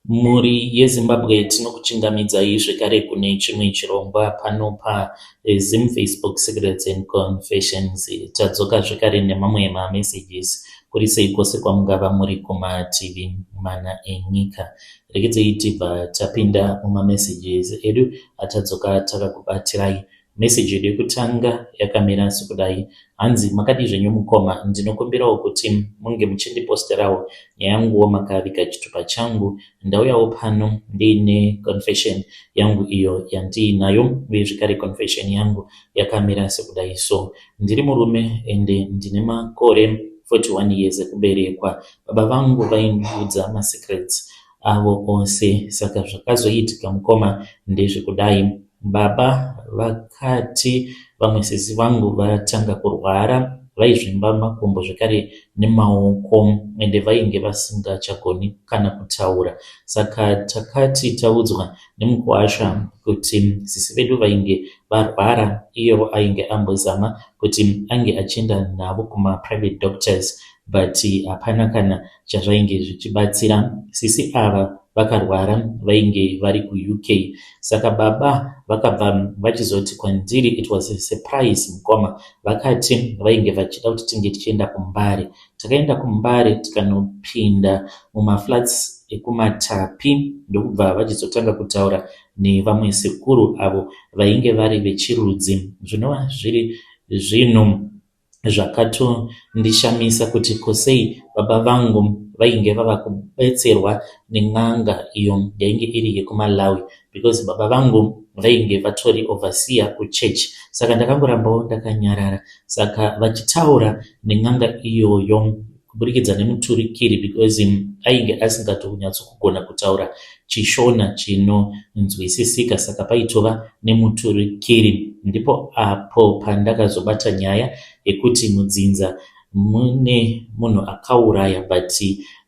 Mhuri yeZimbabwe tinokuchingamidzai zvekare kune chimwe chirongwa pano paZim Facebook Secrets and Confessions. Tadzoka zvekare nemamwe mamessages kuri sei kwose kwamungava muri kumativi mana enyika. Regedzei tibva tapinda mumamessages edu atadzoka takakubatirai. Message yedu yekutanga yakamira sekudai. Hanzi makadii zvenyu mukoma ndinokumbirawo kuti munge muchindiposterawo nyaya yanguwo makaviga chitupa changu. Ndauyawo pano ndiine confession yangu iyo yandiinayo uye zvekare confession yangu yakamira sekudai so. Ndiri murume ende ndine makore 41 years ekuberekwa. Baba vangu vaindiudza masecrets avo ose saka zvakazoitika mukoma ndezvekudai. Baba vakati vamwe sisi vangu vatanga kurwara vaizvimba makumbo zvekare nemaoko ende vainge vasingachagoni kana kutaura. Saka takati taudzwa nemukuwasha kuti sisi vedu vainge varwara iyewo ainge ambozama kuti ange achienda navo kumaprivate doctors but hapana kana chazvainge zvichibatsira. Sisi ava vakarwara vainge vari kuUK saka baba vakabva vachizoti kwandiri it was a surprise mukoma vakati vainge vachida kuti tinge tichienda kuMbare. Takaenda kuMbare tikanopinda mumaflats ekuMatapi ndokubva vachizotanga kutaura nevamwe sekuru avo vainge vari vechirudzi zvinova zviri zvinhu Zvakatondishamisa kuti ko sei baba vangu vainge vava kubetserwa nen'anga iyo yainge iri yekuMalawi because baba vangu vainge vatori overseer kuchurch saka ndakangorambawo ndakanyarara saka vachitaura nen'anga iyoyo kuburikidza nemuturikiri because ainge asingatonyatsokugona kutaura chiShona chinonzwisisika saka paitova nemuturikiri. Ndipo apo pandakazobata nyaya yekuti mudzinza mune munhu akauraya but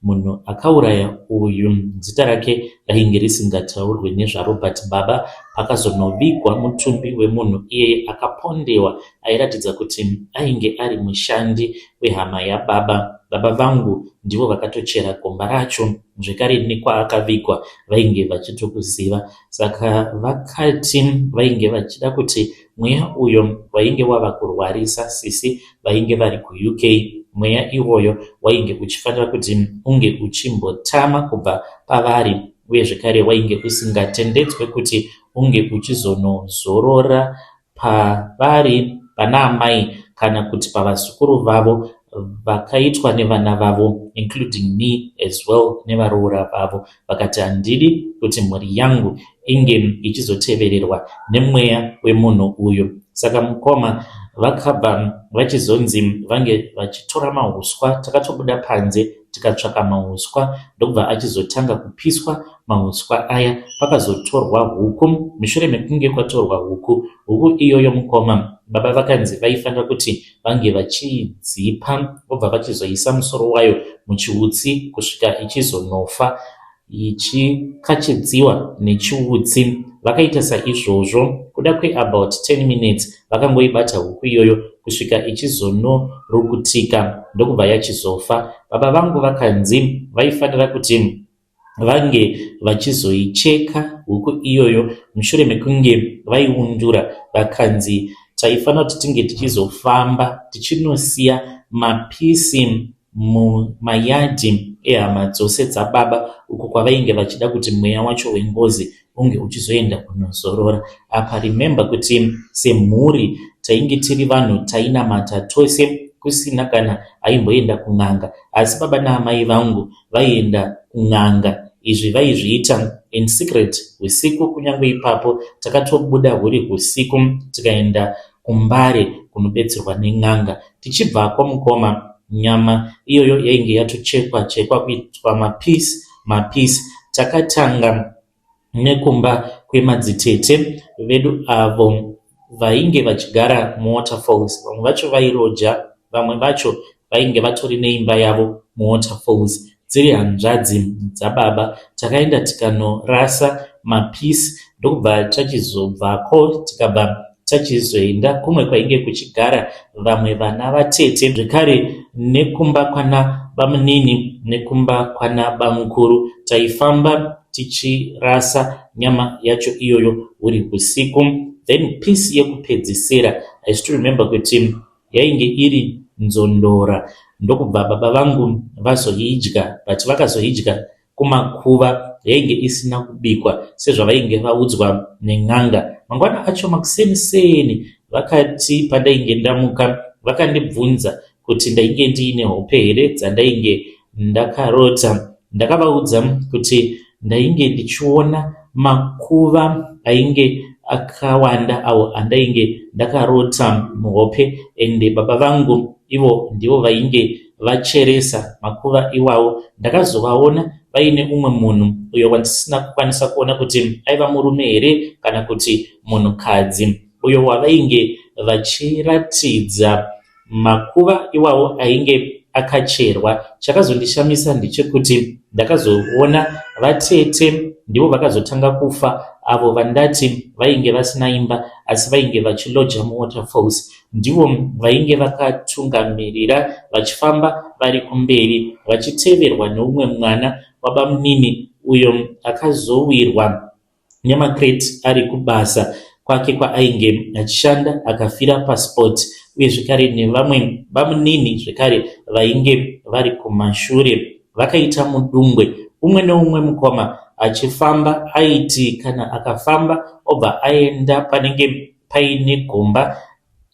munhu akauraya uyu zita rake rainge risingataurwe nezvaro but baba pakazonovigwa mutumbi wemunhu iyeye akapondewa airatidza kuti ainge ari mushandi wehama yababa. Baba vangu ndivo vakatochera gomba racho zvekare nekwaakavigwa vainge vachitokuziva. Saka vakati vainge vachida kuti mweya uyo wainge wava kurwarisa sisi vainge vari kuUK mweya iwoyo wainge uchifanira kuti unge uchimbotama kubva pavari uye zvekare wainge usingatendedzwe kuti unge uchizonozorora pavari pana amai kana kuti pavazukuru vavo vakaitwa nevana vavo including me as well nevaroora vavo vakati handidi kuti mhuri yangu inge ichizotevererwa nemweya wemunhu uyu saka mukoma vakabva vachizonzi vange vachitora mahuswa takatobuda panze tikatsvaka mahuswa ndokubva achizotanga kupiswa mahuswa aya pakazotorwa huku mushure mekunge kwatorwa huku huku iyoyo mukoma baba vakanzi vaifanira kuti vange vachiidzipa vobva vachizoisa musoro wayo muchiutsi kusvika ichizonofa ichikachidziwa nechiutsi. Vakaita saizvozvo kuda kweabout 10 minutes vakangoibata huku iyoyo kusvika ichizonorukutika ndokubva yachizofa. Baba vangu vakanzi vaifanira kuti vange vachizoicheka huku iyoyo mushure mekunge vaiundura vakanzi taifanira kuti tinge tichizofamba tichinosiya mapisi mumayadhi ehama dzose dzababa uko kwavainge vachida kuti mweya wacho wengozi unge uchizoenda kunozorora. Apa remember kuti semhuri tainge tiri vanhu tainamata tose kusina kana aimboenda kun'anga asi baba naamai vangu vaienda kun'anga izvi vaizviita in secret husiku kunyange ipapo takatobuda huri husiku tikaenda kuMbare kunobetserwa nen'anga. Tichibvako mukoma nyama iyoyo yainge yatochekwa chekwa kuitwa mapiece mapiece. Takatanga nekumba kwemadzitete vedu avo vainge vachigara muWaterfalls. Vamwe vacho vairoja, vamwe vacho vainge vatori neimba yavo muWaterfalls. Dziri hanzvadzi dzababa. Takaenda tikanorasa mapiece ndokubva tachizobvako tikabva tachizoenda kumwe kwainge kuchigara vamwe vana vatete zvekare nekumba kwana bamunini nekumba kwana bamukuru. Taifamba tichirasa nyama yacho iyoyo huri husiku. Then piece yekupedzisira, I still remember kuti yainge iri nzondora, ndokubva baba vangu vazoidya, but vakazoidya kumakuva, yainge isina kubikwa sezvavainge vaudzwa nen'anga. Mangwana acho makuseni-seni vakati pandainge ndamuka vakandibvunza kuti ndainge ndiine hope here dzandainge ndakarota. Ndakavaudza kuti ndainge ndichiona makuva ainge akawanda awo andainge ndakarota muhope, ende baba vangu ivo ndivo vainge vacheresa makuva iwawo. Ndakazovaona vaine umwe munhu uyo wandisina kukwanisa kuona kuti aiva murume here kana kuti munhukadzi, uyo wavainge vachiratidza makuva iwawo ainge akacherwa. Chakazondishamisa ndechekuti ndakazoona vatete ndivo vakazotanga kufa, avo vandati vainge vasina imba asi vainge vachiloja muWaterfalls. Ndivo vainge vakatungamirira vachifamba vari kumberi, vachiteverwa neumwe mwana wabamunini uyo akazowirwa nemakreti ari kubasa kwake kwaainge achishanda akafira paspot, uye zvekare nevamwe bamunini zvekare vainge vari kumashure vakaita mudungwe, umwe neumwe mukoma achifamba. Aiti kana akafamba obva aenda panenge paine gomba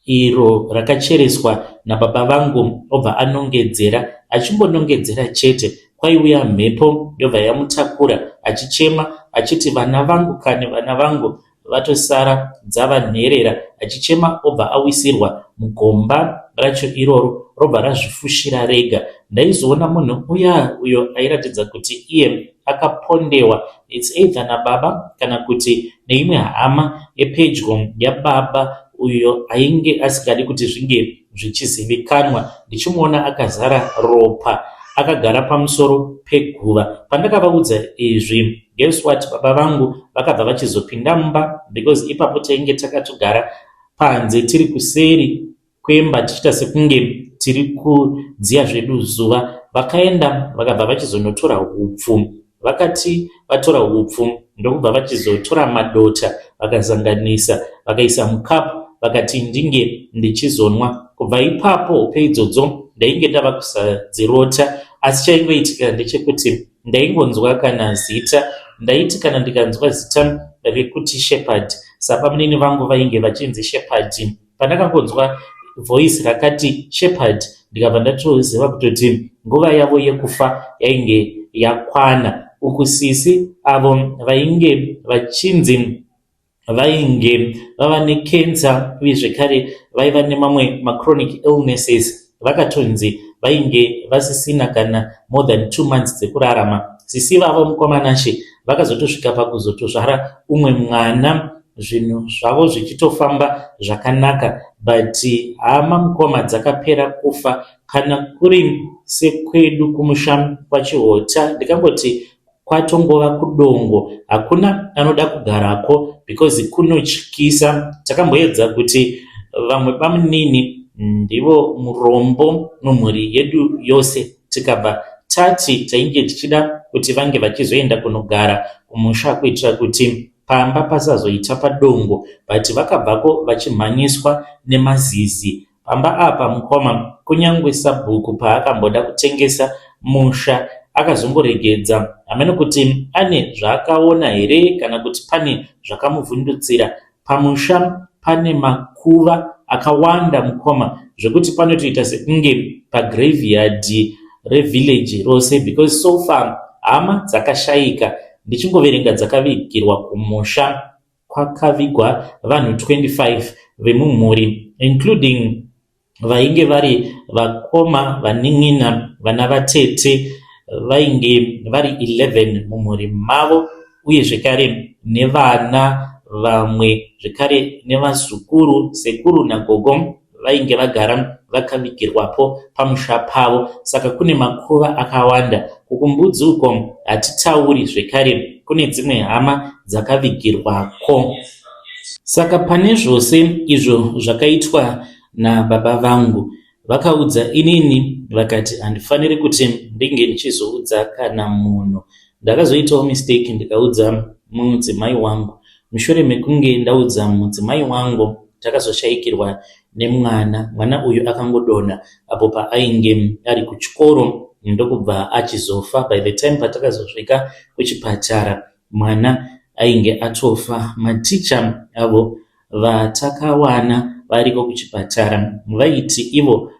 iro rakachereswa nababa vangu, obva anongedzera. Achingonongedzera chete, kwaiuya mhepo yobva yamutakura achichema achiti, "Vana vangu kani, vana vangu vatosara dzava nherera." Achichema obva awisirwa mugomba racho iroro, robva razvifushira rega. Ndaizoona munhu uya uyo airatidza kuti iye akapondewa, it's either nababa kana kuti neimwe hama yepedyo yababa uyo ainge asingadi kuti zvinge zvichizivikanwa, ndichimuona akazara ropa akagara pamusoro peguva. Pandakavaudza izvi, guess what, baba vangu vakabva vachizopinda mumba, because ipapo tainge takatogara panze tiri kuseri kwemba tichiita sekunge tiri kudziya zvedu zuva. Vakaenda vakabva vachizonotora hupfu. Vakati vatora hupfu, ndokubva vachizotora madota, vakazanganisa, vakaisa mukapu, vakati ndinge ndichizonwa. Kubva ipapo hope idzodzo ndainge ndava kusadzirota, asi chaingoitika ndechekuti ndaingonzwa kana zita. Ndaiti kana ndikanzwa zita rekuti Shepherd, sabamunini vangu vainge vachinzi Shepherd, pandakangonzwa voice rakati Shepherd, ndikabva ndatoziva kutoti nguva yavo yekufa yainge yakwana. Uku sisi avo vainge vachinzi vainge vava nekensa uye zvekare vaiva nemamwe machronic illnesses, vakatonzi vainge vasisina kana more than 2 months dzekurarama. Sisi vavo, mukomanashe, vakazotosvika pakuzotozvara umwe mwana, zvinhu zvavo zvichitofamba zvakanaka, but hama mukoma dzakapera kufa. Kana kuri sekwedu kumusha kwaChihota, ndikangoti kwatongova kudongo, hakuna anoda kugarako because kunotyisa. Takamboedza kuti vamwe bamunini ndivo murombo mumhuri yedu yose, tikabva tati tainge tichida kuti vange vachizoenda kunogara kumusha kuitira kuti pamba pasazoita padongo, but vakabvako vachimhanyiswa nemazizi. Pamba apa mukoma, kunyange sabhuku paakamboda kutengesa musha akazongoregedza. Hameno kuti ane zvaakaona here kana kuti pane zvakamuvhundutsira. Pamusha pane makuva akawanda mukoma, zvekuti panotoita sekunge pagraveyard revillage rose, because so far hama dzakashayika, ndichingoverenga dzakavigirwa kumusha, kwakavigwa vanhu 25 vemumhuri, including vainge vari vakoma, vanin'ina, vana vatete vainge vari 11 mumhuri mavo, uye zvekare nevana vamwe zvekare nevazukuru. Sekuru nagogo vainge vagara vakavigirwapo pamusha pavo. Saka kune makuva akawanda. Kukumbudzi uko hatitauri, zvekare kune dzimwe hama dzakavigirwako. Saka pane zvose izvo zvakaitwa nababa vangu, Vakaudza inini vakati handifaniri kuti ndinge ndichizoudza kana munhu. Ndakazoitawo mistake ndikaudza mudzimai wangu. Mushure mekunge ndaudza mudzimai wangu takazoshaikirwa nemwana. Mwana uyu akangodonha apo paainge ari kuchikoro ndokubva achizofa. By the time patakazosvika kuchipatara mwana ainge atofa. Maticha avo vatakawana variko kuchipatara vaiti ivo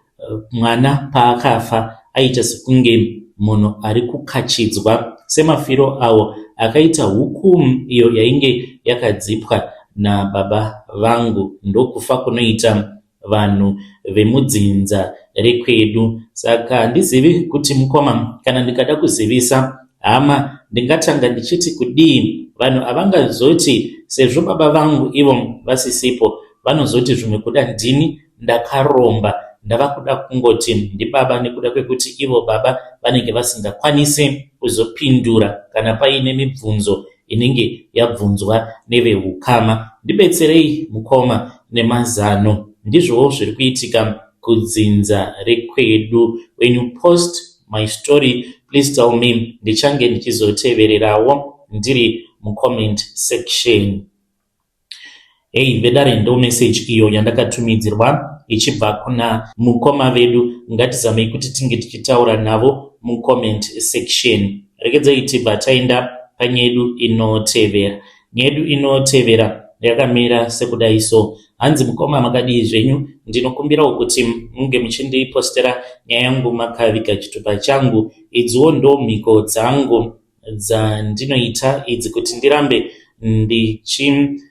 mwana paakafa aiita sekunge munhu ari kukachidzwa semafiro awo akaita huku iyo yainge yakadzipwa nababa vangu ndokufa kunoita vanhu vemudzinza rekwedu. Saka handizivi kuti mukoma kana ndikada kuzivisa hama ndingatanga ndichiti kudii. Vanhu havangazoti sezvo baba vangu ivo vasisipo vanozoti zvimwe kuda ndini ndakaromba ndava kuda kungoti ndibaba nekuda kwekuti ivo baba vanenge vasingakwanise kuzopindura kana paine mibvunzo inenge yabvunzwa nevehukama. Ndibetserei mukoma nemazano. Ndizvowo zviri kuitika kudzinza rekwedu. When you post my story, please tell me, ndichange ndichizotevererawo ndiri mucomment section. Hei vedare, ndo message iyo yandakatumidzirwa ichibva kuna mukoma vedu. Ngatizamei kuti tinge tichitaura navo mucomment section. Regedzai tibva taenda panyedu inotevera. Nyedu inotevera yakamira sekudai so. Hanzi, "Mukoma, makadii zvenyu? Ndinokumbirawo kuti munge muchindipostera nyaya yangu makaviga chitupa changu. Idziwo ndo mhiko dzangu dzandinoita idzi kuti ndirambe ndichiita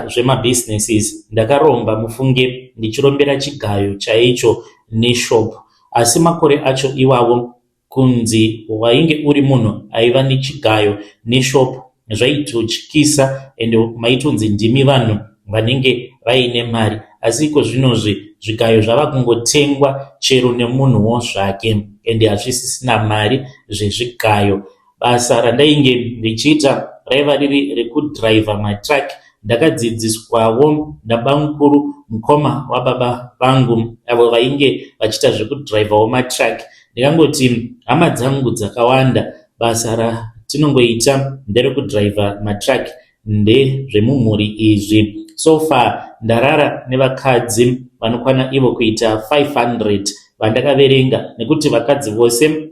zvemabusinesses. Ndakaromba mufunge, ndichirombera chigayo chaicho neshop. Asi makore acho iwawo kunzi wainge uri munhu aiva nechigayo neshop zvaitotyisa ende maitonzi ndimi vanhu vanenge vaine mari. Asi iko zvinozvi zvigayo zvava kungotengwa chero nemunhuwo zvake ende hazvisisina mari zvezvigayo. Basa randainge ndichiita raiva riri rekudhiraivha matruck. Ndakadzidziswawo nabamukuru, mukoma wababa vangu, avo vainge vachiita zvekudhiraivhawo matruck. Ndingangoti hama dzangu dzakawanda basa ratinongoita nderekudhiraivha matruck, ndezvemumhuri izvi. So far ndarara nevakadzi vanokwana ivo kuita 500 vandakaverenga, nekuti vakadzi vose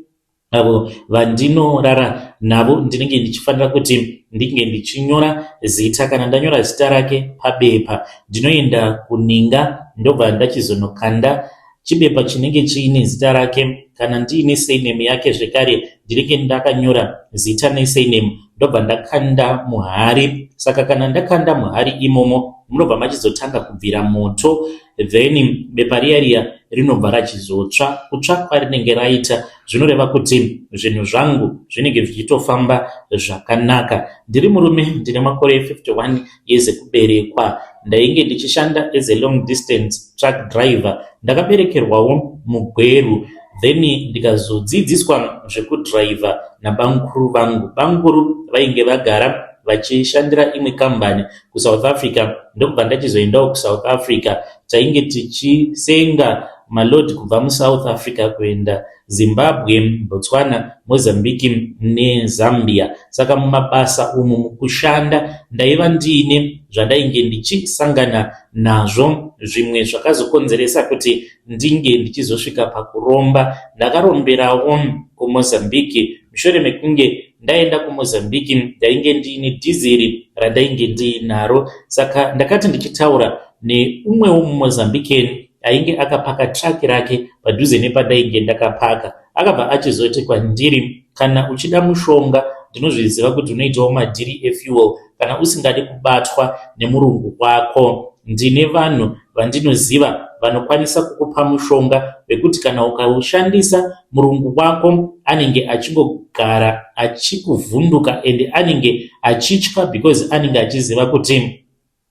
avo vandinorara navo ndinenge ndichifanira kuti ndinge ndichinyora zita. Kana ndanyora zita rake pabepa, ndinoenda kuninga ndobva ndachizonokanda chibepa chinenge chiine zita rake. Kana ndiine surname yake zvekare, ndinenge ndakanyora zita nesurname, ndobva ndakanda muhari. Saka kana ndakanda muhari imomo, munobva machizotanga kubvira moto, then bepa riya riya rinobva rachizotsva. Kutsva kwarinenge raita zvinoreva kuti zvinhu zvangu zvinenge zvichitofamba zvakanaka. Ndiri murume, ndine makore 51 years ekuberekwa. Ndainge ndichishanda as a long distance truck driver. Ndakaberekerwawo muGweru, then ndikazodzidziswa zvekudhiraivha nabamukuru vangu. Bamukuru vainge vagara vachishandira imwe kambani kuSouth Africa, ndokubva ndachizoendawo kuSouth Africa. Tainge tichisenga maload kubva muSouth Africa kuenda Zimbabwe, Botswana, Mozambique neZambia. Saka mumabasa umu, mukushanda, ndaiva ndiine zvandainge ndichisangana nazvo, zvimwe zvakazokonzeresa kuti ndinge ndichizosvika pakuromba. Ndakaromberawo kuMozambique. Mushure mekunge ndaenda kuMozambique, ndainge ndiine dhiziri randainge ndiinaro. Saka ndakati ndichitaura neumwewo muMozambican ainge akapaka truck rake padhuze nepandainge ndakapaka, akabva achizoti kwandiri, 'Kana uchida mushonga, ndinozviziva kuti unoitawo madhiri efuel, kana usingadi kubatwa nemurungu wako, ndine vanhu vandinoziva vanokwanisa kukupa mushonga wekuti kana ukaushandisa, murungu wako anenge achingogara achikuvhunduka ende anenge achitya, because anenge achiziva kuti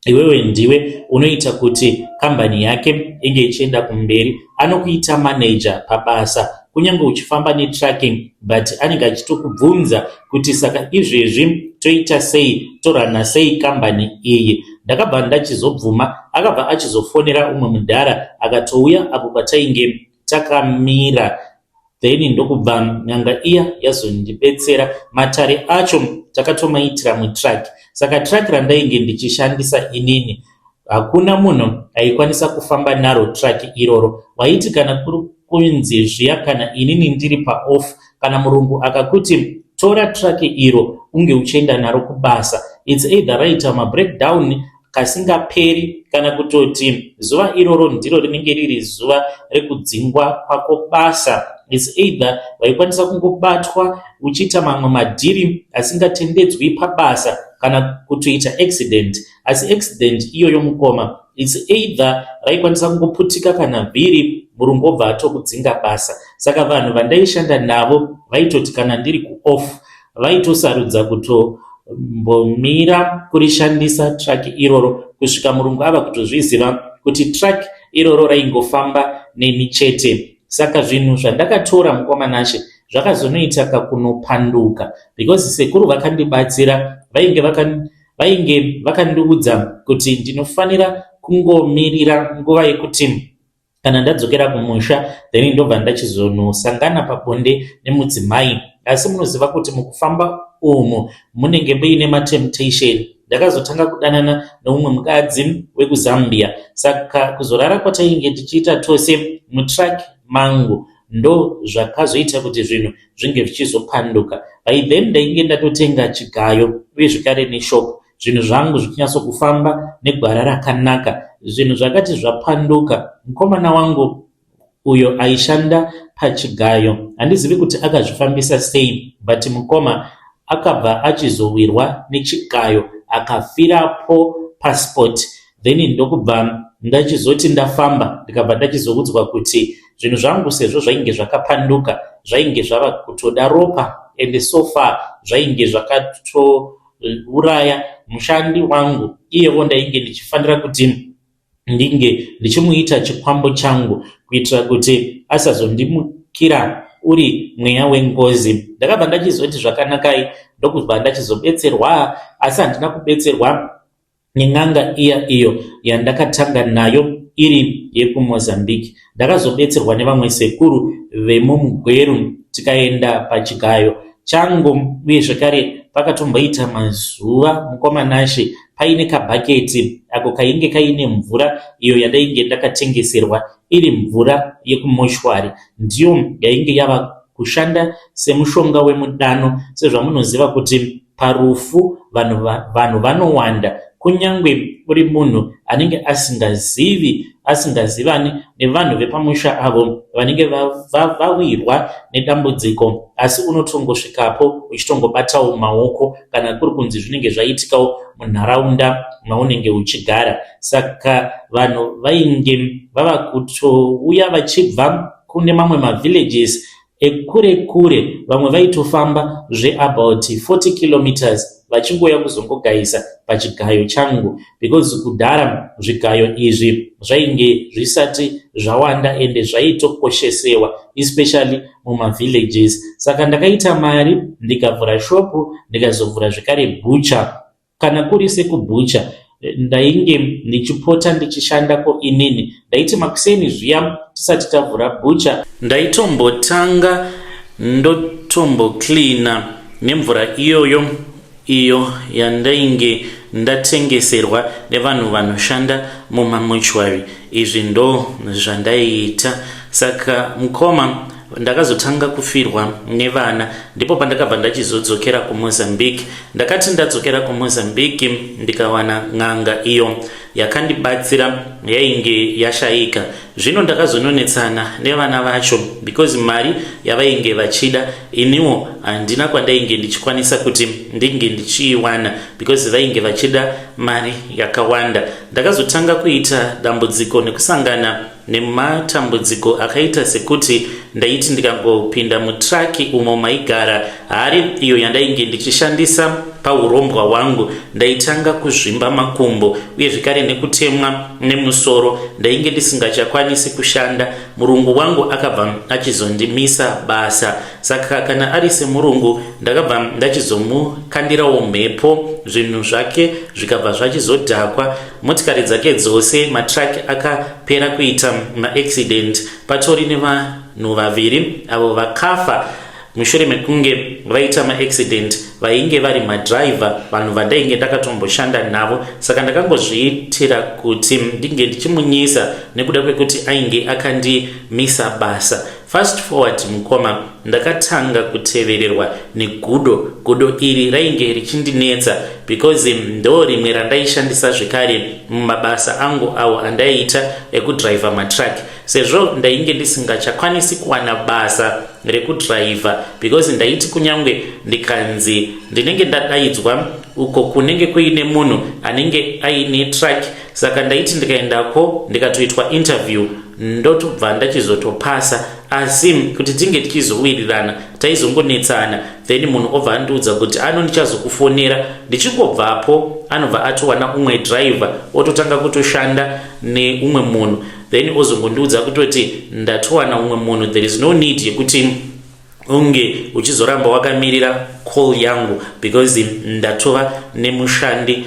iwewe ndiwe unoita kuti kambani yake inge ichienda kumberi. Anokuita manager pabasa, kunyange uchifamba netrucking, but anenge achitokubvunza kuti saka izvezvi toita sei, torana sei kambani iyi.' Ndakabva ndachizobvuma, akabva achizofonera umwe mudhara akatouya apo patainge takamira then ndokubva n'anga iya yazondibetsera. Matare acho takatomaitira mutruck, saka truck randainge ndichishandisa inini hakuna munhu aikwanisa kufamba naro truck iroro. Waiti kana kuri kunzi zviya kana inini ndiri paoff, kana murungu akakuti tora truck iro unge uchienda naro kubasa, it's either raita mabreakdown kasingaperi kana kutoti zuva iroro ndiro rinenge riri zuva rekudzingwa kwako basa. It's either waikwanisa kungobatwa uchiita mamwe madhiri asingatendedzwi pabasa kana kutoita accident. Asi accident iyoyo mukoma, it's either raikwanisa kungoputika kana vhiri, murungu obva atokudzinga basa. Saka vanhu vandaishanda navo vaitoti kana ndiri kuoff vaitosarudza kutombomira kurishandisa truck iroro kusvika murungu ava kutozviziva kuti truck iroro raingofamba neni chete. Saka zvinhu zvandakatora, mukoma Nashe, zvakazonoita kakunopanduka because sekuru vakandibatsira vainge vakandiudza kuti ndinofanira kungomirira nguva yekuti kana ndadzokera kumusha, then ndobva ndachizonosangana pabonde nemudzimai. Asi munoziva kuti mukufamba umu munenge muine matemptation. Ndakazotanga kudanana neumwe mukadzi wekuZambia, saka kuzorara kwatainge tichiita tose mutruck mangu ndo zvakazoita kuti zvinhu zvinge zvichizopanduka. By then ndainge ndatotenga chigayo uye zvekare neshop, zvinhu zvangu zvichinyatsokufamba negwara rakanaka. Zvinhu zvakati zvapanduka, mukomana wangu uyo aishanda pachigayo, handizivi kuti akazvifambisa sei, but mukoma akabva achizowirwa nechigayo akafirapo paspot. Then ndokubva ndachizoti ndafamba, ndikabva ndachizoudzwa kuti zvinhu zvangu sezvo zvainge zvakapanduka, zvainge zvava kutoda ropa, and so far zvainge zvakatouraya mushandi wangu. Iyewo ndainge ndichifanira kuti ndinge ndichimuita chikwambo changu kuitira kuti asazondimukira uri mweya wengozi. Ndakabva ndachizoti zvakanakai, ndokubva ndachizobetserwa, asi handina kubetserwa nen'anga iya iyo yandakatanga nayo iri yekuMozambique. Ndakazobetserwa nevamwe sekuru vemumugweru, tikaenda pachigayo changu. Uye zvekare pakatomboita mazuva, mukoma Nashe, paine kabhaketi ako kainge kaine mvura iyo yandainge ndakatengeserwa, iri mvura yekumoshwari. Ndiyo yainge yava kushanda semushonga wemudano. Sezvamunoziva kuti parufu vanhu vanowanda, kunyange uri munhu anenge asingazivi, asingazivani nevanhu vepamusha avo vanenge vawirwa nedambudziko, asi unotongosvikapo uchitongobatawo maoko kana kuri kunzi zvinenge zvaitikawo munharaunda maunenge uchigara. Saka vanhu vainge vava kutouya vachibva kune mamwe mavillages ekure kure, vamwe vaitofamba zveabout 40 kilometers vachingouya kuzongogayisa pachigayo changu, because kudhara zvigayo izvi zvainge zvisati zvawanda ende zvaitokoshesewa, especially mumavillages. Saka ndakaita mari, ndikavhura shopu, ndikazovhura zvekare bhucha. Kana kuri sekubhucha, ndainge ndichipota ndichishandako inini. Ndaiti makuseni zviya tisati tavhura bhucha, ndaitombotanga ndotombocleana nemvura iyoyo iyo yandainge ndatengeserwa nevanhu vanoshanda mumamochwari. Izvi ndo zvandaiita. Saka mukoma, ndakazotanga kufirwa nevana, ndipo pandakabva ndachizodzokera kuMozambique. Ndakati ndadzokera kuMozambique, ndikawana n'anga iyo yakandibatsira yainge yashayika. Zvino ndakazononetsana nevana vacho because mari yavainge vachida iniwo handina kwandainge ndichikwanisa kuti ndinge ndichiiwana, because vainge vachida mari yakawanda. Ndakazotanga kuita dambudziko nekusangana nematambudziko akaita sekuti ndaiti ndikangopinda mutraki umo maigara hari iyo yandainge ndichishandisa. paurombwa hwangu ndaitanga kuzvimba makumbo uye zvekare nekutemwa nemusoro. Ndainge ndisingachakwanisi kushanda. Murungu wangu akabva achizondimisa basa. Saka kana ari semurungu ndakabva ndachizomukandirawo mhepo, zvinhu zvake zvikabva zvachizodhakwa. Motikari dzake dzose matruck akapera kuita maaccident. Patori nevanhu vaviri avo vakafa mushure mekunge vaita maaccident vainge vari madriver, vanhu vandainge ndakatomboshanda navo. Saka ndakangozviitira kuti ndinge ndichimunyisa nekuda kwekuti ainge akandimisa basa. Fast forward mukoma, ndakatanga kutevererwa negudo. Gudo iri rainge richindinetsa because ndo rimwe randaishandisa zvekare mumabasa angu awo andaiita ekudriver matruck, sezvo ndainge ndisingachakwanisi kuwana basa rekudriver because ndaiti kunyange ndikanzi ndinenge ndadaidzwa uko kunenge kuine munhu anenge aine truck, saka ndaiti ndikaendako ndikatoitwa interview ndotobva ndachizotopasa, asi kuti tinge tichizowirirana taizongonetsana. Then munhu obva andiudza kuti ano ndichazokufonera, ndichingobvapo anobva atowana umwe driver, ototanga kutoshanda neumwe munhu, then ozongondiudza kutoti ndatowana umwe munhu, there is no need yekuti unge uchizoramba wakamirira call yangu because ndatova nemushandi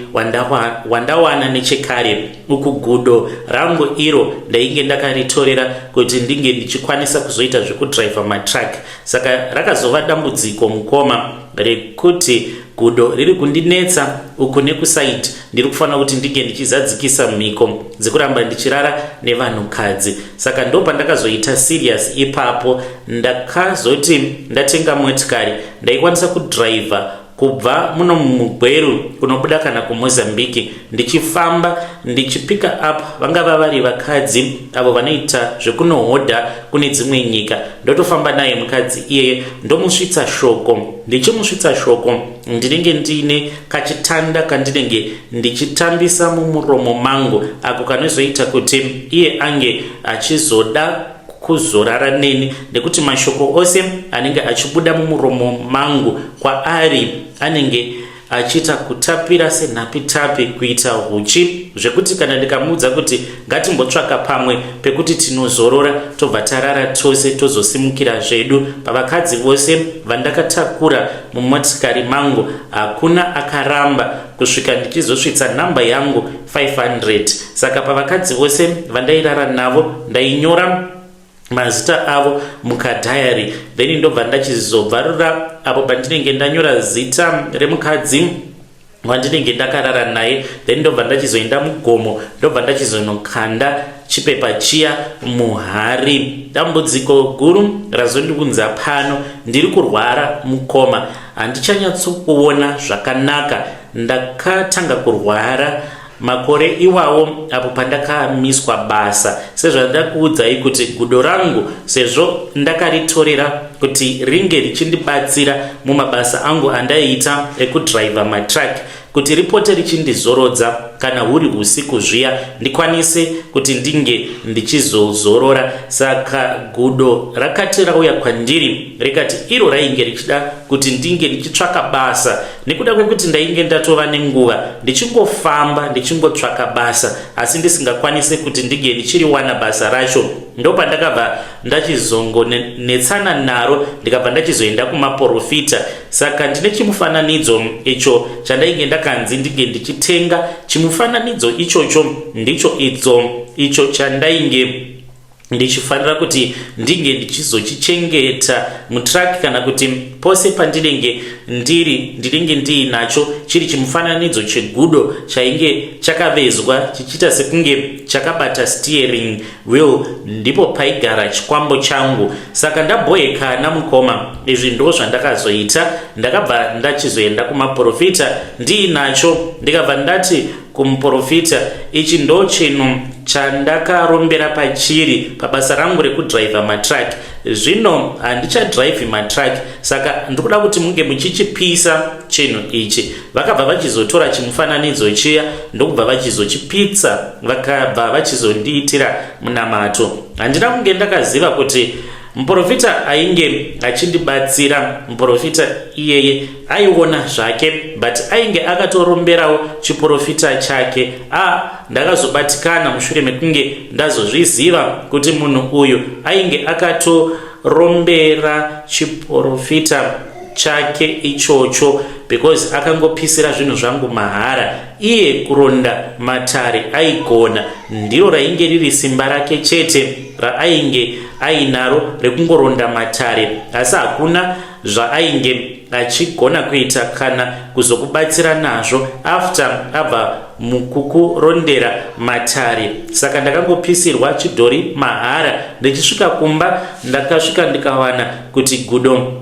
wandawana nechekare. Uku gudo rangu iro ndainge ndakaritorera kuti ndinge ndichikwanisa kuzoita zvekudriver matruck. Saka rakazova dambudziko mukoma rekuti gudo riri kundinetsa uku nekusaidi ndiri kufanira kuti ndinge ndichizadzikisa mhiko dzekuramba ndichirara nevanhukadzi. Saka ndo pandakazoita serious ipapo. Ndakazoti ndatenga motikari, ndaikwanisa kudhiraivha kubva muno muGweru kunobuda kana kuMozambique, ndichifamba ndichipika up vangava vari vakadzi avo vanoita zvekunohodha kune dzimwe nyika. Ndotofamba naye mukadzi iyeye, ndomusvitsa shoko. Ndichimusvitsa shoko ndinenge ndiine kachitanda kandinenge ndichitambisa mumuromo mangu, ako kanozoita kuti iye ange achizoda kuzorara neni, nekuti mashoko ose anenge achibuda mumuromo mangu kwaari anenge achiita kutapira senhapitapi kuita huchi, zvekuti kana ndikamuudza kuti ngatimbotsvaka pamwe pekuti tinozorora, tobva tarara tose, tozosimukira zvedu. Pavakadzi vose vandakatakura mumotikari mangu hakuna akaramba kusvika ndichizosvitsa namba yangu 500. Saka pavakadzi vose vandairara navo ndainyora mazita avo mukadhayari, then ndobva ndachizobvarura apo pandinenge ndanyora zita remukadzi wandinenge ndakarara naye, then ndobva ndachizoenda mugomo, ndobva ndachizonokanda chipepa chiya muhari. Dambudziko guru razondiunza pano, ndiri kurwara mukoma, handichanyatsokuona zvakanaka. Ndakatanga kurwara makore iwawo apo pandakamiswa basa, sezvandakuudzai kuti gudo rangu sezvo ndakaritorera kuti ringe richindibatsira mumabasa angu andaiita ekudhiraivha matruck, kuti ripote richindizorodza kana huri usiku zviya, ndikwanise kuti ndinge ndichizozorora. Saka gudo rakati rauya kwandiri rikati iro rainge richida kuti ndinge ndichitsvaka basa, nekuda kwekuti ndainge ndatova nenguva ndichingofamba ndichingotsvaka basa asi ndisingakwanise kuti ndinge ndichiriwana basa racho. Ndopandakabva ndachizongonetsana naro, ndikabva ndachizoenda kumaporofita. Saka ndine chimufananidzo icho chandainge ndakanzi ndinge ndichitenga. Chimufananidzo ichocho ndicho idzo icho chandainge ndichifanira kuti ndinge ndichizochichengeta mutruck kana kuti pose pandinenge ndiri ndinenge ndiinacho, chiri chimufananidzo chegudo chainge chakavezwa chichiita sekunge chakabata steering wheel. Ndipo paigara chikwambo changu. Saka ndabhoekana mukoma, izvi ndo zvandakazoita. Ndakabva ndachizoenda kumaprofita ndiinacho, ndikabva ndati kumuprofita, ichi ndo chinhu chandakarombera pachiri pabasa rangu rekudhiraivha matruck. Zvino handichadhiraivhi matruck, saka ndikuda kuti munge muchichipisa chinhu ichi. Vakabva vachizotora chimufananidzo chiya, ndokubva vachizochipitsa, vakabva vachizondiitira munamato. Handina kunge ndakaziva kuti Muprofita ainge achindibatsira, muprofita iyeye aiona zvake but ainge akatoromberawo chiprofita chake. A, ndakazobatikana mushure mekunge ndazozviziva kuti munhu uyu ainge akatorombera chiprofita chake ichocho because akangopisira zvinhu zvangu mahara. Iye kuronda matare aigona, ndiro rainge riri simba rake chete raainge ainaro rekungoronda matare, asi hakuna zvaainge achigona kuita kana kuzokubatsira nazvo after abva mukukurondera matare. Saka ndakangopisirwa chidhori mahara. Ndichisvika kumba ndakasvika ndikawana kuti gudo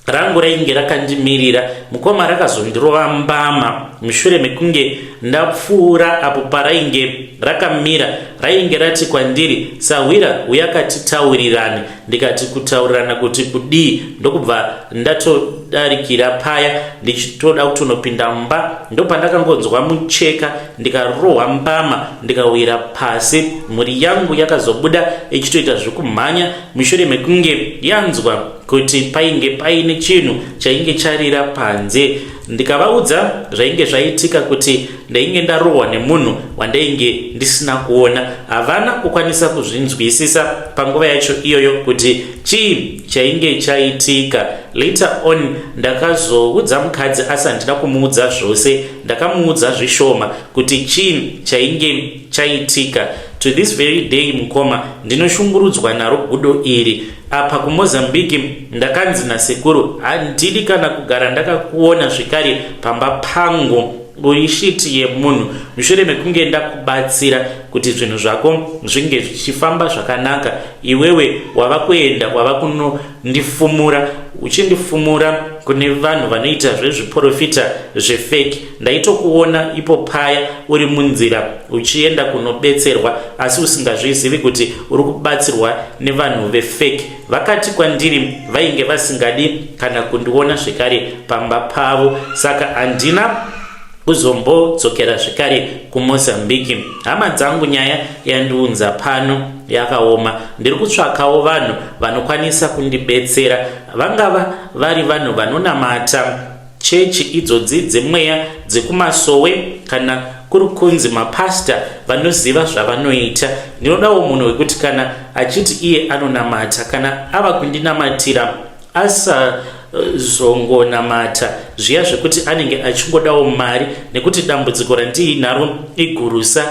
rangu rainge rakandimirira. Mukoma, rakazondirova mbama mushure mekunge ndapfuura apo parainge rakamira. Rainge rati kwandiri, "Sahwira, uyakatitaurirane." Ndikati, "Kutaurirana kuti kudii?" Ndokubva ndatodarikira paya ndichitoda kutonopinda mumba, ndopandakangonzwa mucheka, ndikarohwa mbama, ndikawira pasi. Mhuri yangu yakazobuda ichitoita zvekumhanya mushure mekunge yanzwa kuti painge paine chinhu chainge charira panze. Ndikavaudza zvainge zvaitika, kuti ndainge ndarohwa nemunhu wandainge ndisina kuona. Havana kukwanisa kuzvinzwisisa panguva yacho iyoyo kuti chii chainge chaitika. Later on ndakazoudza mukadzi, asi handina kumuudza zvose, ndakamuudza zvishoma kuti chii chainge chaitika. To this very day, mukoma, ndinoshungurudzwa naro gudo iri. Apa kuMozambique ndakanzi nasekuru, "Handidi kana kugara ndakakuona zvekare pamba pangu. Uri shit yemunhu. Mushure mekunge ndakubatsira kuti zvinhu zvako zvinge zvichifamba zvakanaka, iwewe wava kuenda, wava kunondifumura, uchindifumura kune vanhu vanoita zvezviprofita zvefake. Ndaitokuona ipo paya uri munzira uchienda kunobetserwa, asi usingazvizivi kuti uri kubatsirwa nevanhu vefake." Vakati kwandiri vainge vasingadi kana kundiona zvekare pamba pavo, saka handina kuzombodzokera zvekare kuMozambique. Hama dzangu, nyaya yandiunza pano yakaoma. Ndiri kutsvakawo vanhu vanokwanisa kundibetsera, vangava vari vanhu vanonamata chechi idzodzi dzemweya dzekumasowe, kana kuri kunzi mapasta vanoziva zvavanoita. Ndinodawo munhu wekuti kana achiti iye anonamata, kana ava kundinamatira, asazongonamata zviya zvekuti anenge achingodawo mari, nekuti dambudziko randiinaro igurusa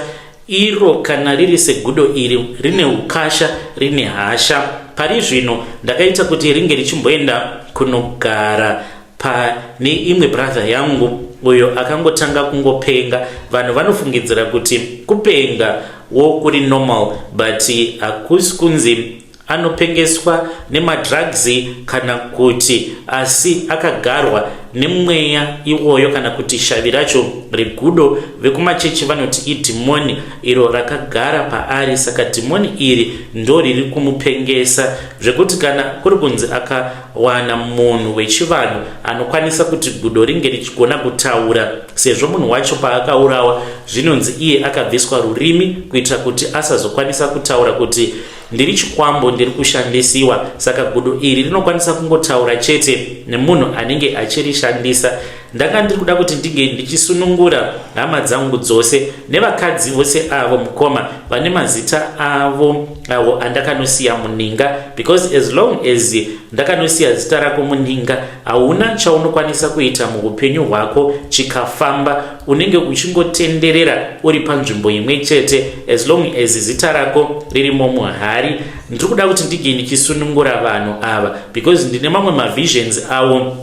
iro. Kana riri segudo iri, rine ukasha, rine hasha. Pari zvino ndakaita kuti ringe richimboenda kunogara pane imwe brother yangu uyo akangotanga kungopenga. Vanhu vanofungidzira kuti kupenga wo kuri normal, but hakusi kunzi anopengeswa nemadrugs kana kuti, asi akagarwa nemweya iwoyo, kana kuti shavi racho regudo. Vekumachechi vanoti idhimoni iro rakagara paari. Saka dhimoni iri ndo riri kumupengesa, zvekuti kana kuri kunzi akawana munhu wechivanhu anokwanisa kuti gudo ringe richigona kutaura, sezvo munhu wacho paakaurawa zvinonzi iye akabviswa rurimi kuitira kuti asazokwanisa kutaura kuti ndiri chikwambo, ndiri kushandisiwa. Saka gudo iri rinokwanisa kungotaura chete nemunhu anenge achirishandisa. Ndanga ndiri kuda kuti ndinge ndichisunungura hama dzangu dzose nevakadzi vose avo, mukoma, vane mazita avo avo andakanosiya muninga, because as long as ndakanosiya zita rako muninga, hauna chaunokwanisa kuita muupenyu hwako chikafamba. Unenge uchingotenderera uri panzvimbo imwe chete as long as zita rako ririmo muhari. Ndiri kuda kuti ndinge ndichisunungura vanhu ava because ndine mamwe mavisions avo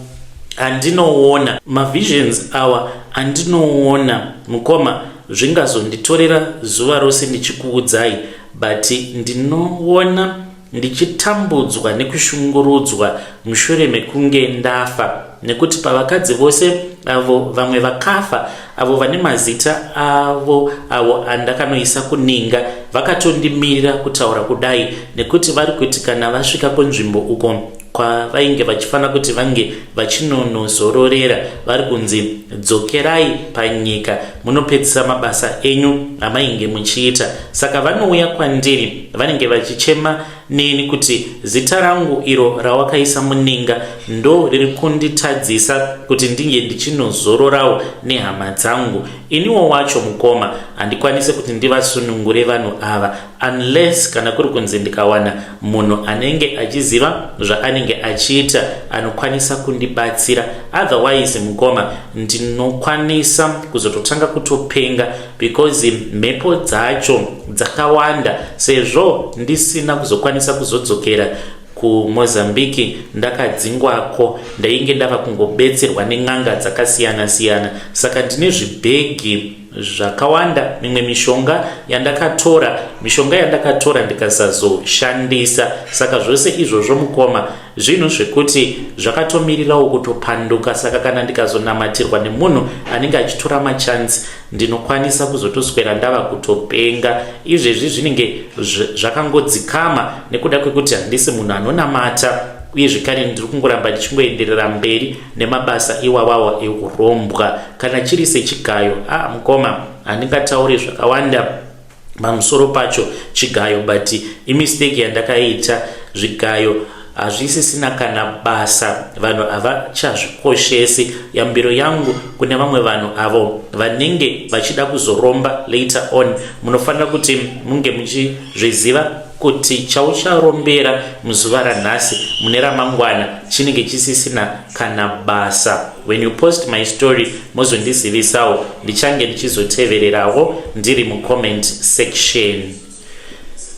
andinoona. Mavisions awa andinoona, mukoma, zvingazonditorera zuva rose ndichikuudzai, but ndinoona ndichitambudzwa nekushungurudzwa mushure mekunge ndafa, nekuti pavakadzi vose avo vamwe vakafa, avo vane mazita avo avo andakanoisa kuninga, vakatondimirira kutaura kudai, nekuti vari kuti kana vasvika kunzvimbo uko kwavainge vachifanira kuti vange vachinonozororera, vari kunzi, "Dzokerai panyika munopedzisa mabasa enyu amainge muchiita." Saka vanouya kwandiri vanenge vachichema. neni kuti zita rangu iro rawakaisa muninga ndo riri kunditadzisa kuti ndinge ndichinozororawo nehama dzangu. Iniwo wacho mukoma handikwanise kuti ndivasunungure vanhu ava unless kana kuri kunzi ndikawana munhu anenge achiziva zvaanenge achiita anokwanisa kundibatsira. Otherwise mukoma, ndinokwanisa kuzototanga kutopenga because mhepo dzacho dzakawanda, sezvo ndisina kuzokwanisa kuzodzokera kuMozambique. Ndakadzingwako, ndainge ndava kungobetserwa nen'anga dzakasiyana-siyana. Saka ndine zvibhegi zvakawanda, mimwe mishonga yandakatora, mishonga yandakatora ndikasazoshandisa. Saka zvose izvozvo mukoma, zvinhu zvekuti zvakatomirirawo kutopanduka. Saka kana ndikazonamatirwa nemunhu anenge achitora machansi, ndinokwanisa kuzotoswera ndava kutopenga. Izvezvi zvinenge zvakangodzikama nekuda kwekuti handisi munhu anonamata, uye zvekare ndiri kungoramba ndichingoenderera mberi nemabasa iwawawa eurombwa. Kana chiri sechigayo, a ah, mukoma, handingatauri zvakawanda pamusoro pacho chigayo, but imistake yandakaita. Zvigayo hazvisisina kana basa, vanhu havachazvikoshesi. Yambiro yangu kune vamwe vanhu avo vanenge vachida kuzoromba later on, munofanira kuti munge muchizviziva kuti chaucharombera muzuva ranhasi, mune ramangwana chinenge chisisina kana basa. When you post my story, mozondizivisawo, ndichange ndichizotevererawo ndiri mucomment section.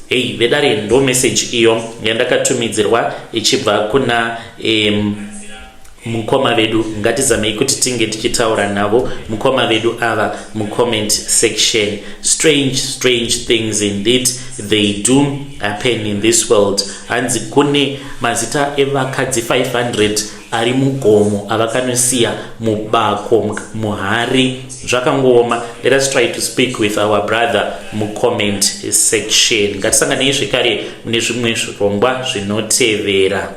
Hei vedare, ndo message iyo yandakatumidzirwa ichibva kuna mukoma vedu. Ngatizamei kuti tinge tichitaura navo mukoma vedu ava mucomment section. Strange, strange things indeed, they do happen in this world. Hanzi kune mazita evakadzi 500 ari mugomo avakanosiya mubako, muhari. Zvakangooma. Let us try to speak with our brother mucomment section. Ngatisanganei zvekare mune zvimwe zvirongwa zvinotevera.